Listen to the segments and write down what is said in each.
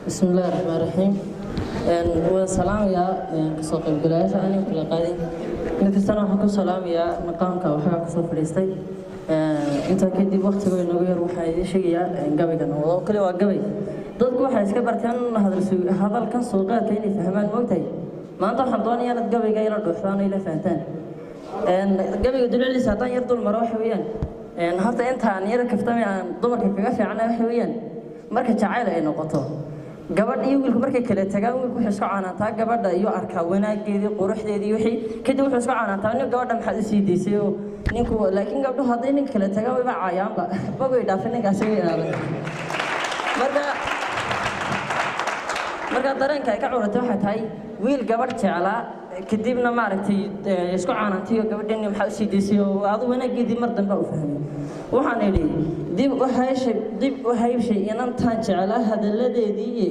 Bismi Illaahi Raxmaan Raxiim. Waan salaamayaa kasoo qaybgalayaasha aniga kala qaadin. Mid kastana waxaan ku salaamayaa maqaamka waxaa kusoo fadhiistay. Intaa kadib, waqtiga inoogu yar, waxaan idiin sheegayaa gabaygan wado kale. Waa gabay dadku waxay iska barteen hadalkan suuqaadka inay fahmaan, moogtahay. Maanta waxaan doonayaa inaad gabayga ila dhuuxdaan oo ila fahantaan. Gabayga dulucdiisa haddaan yar dul maro, waxa weeyaan, horta intaan yar kaftami aan dumarka kaga fiicana, waxa weeyaan, marka jacayl ay noqoto, gabadh iyo wiilku markay kala tagaan, wiilku wuxuu isku canaantaa gabadha iyo arkaa wanaageedii, quruxdeedii, wixii. Kadib wuxuu isku canaantaa, nin gabadha maxaad u sii daysay? Oo ninku, laakiin gabdhuhu hadday ninka kala tagaan, wayba caayaanba, bagoy dhaafin ninkaasi, way ilaalin. Marka dareenka ay ka curatay waxay tahay wiil gabadh jeclaa, kadibna maaragtay isku canaantay oo gabadhani maxaa usii daysay, oo adu wanaageedii mar dambe u fahmay. Waxaan idhi: dib u hayshay, dib u haybshay inantaan jeclaa hadalladeedii,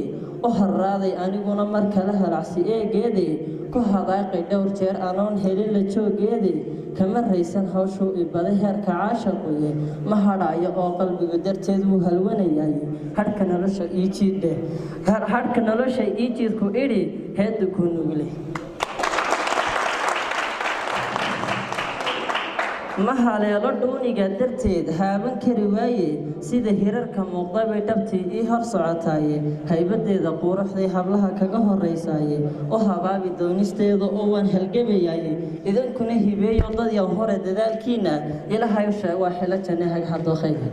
u harraaday aniguna mar kale halacsi eegeede, ku hadaaqay dhowr jeer anoon helin la joogeede, kama raysan hawshuu ibaday heerka caashaquye, ma hadhaayo oo qalbigu darteed wuu halwanayaay, hadhka nolosha ii jiidhe, hadhka nolosha ii jiidku idhi, heedda kuu nugle. Ma haleelo dhuuniga darteed haaban kari waaye, sida hirarka muuqda bay dhabtii ii hor socotaaye, haybadeeda quruxday hablaha kaga horaysaaye, u habaabi doonisteeda oo waan halgamayaaye, idinkuna hibeeyo dadyan hore dadaalkiina ilahay u sheeg, waa xilo janne haghadookhayga.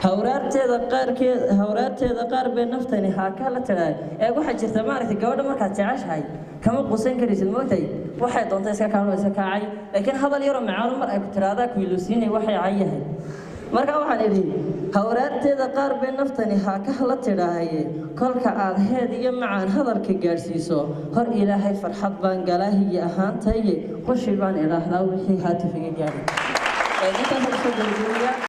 Hawraarteeda qaarkeed, hawraarteeda qaar bay naftani haaka la tidhaa. Ee waxaa jirta, maaragtay, gabadha markaad jeceshahay kama qusan karaysid, moogtahay. Waxay doonta iska kaalo, iska kaacay, laakiin hadal yaroo macaano mar ay ku tiraahdaa ku iluusiinay waxay cayahay. Marka waxaan idhi: hawraarteeda qaar bay naftani haakaha la tidhaahaye, kolka aad heed iyo macaan hadalka gaadhsiiso, hor Ilaahay farxad baan galaahiyo ahaantaye, qushi baan idhaahdaa wixii haatif iga gaadhay. Intaas kusoo gabagabeeyaa.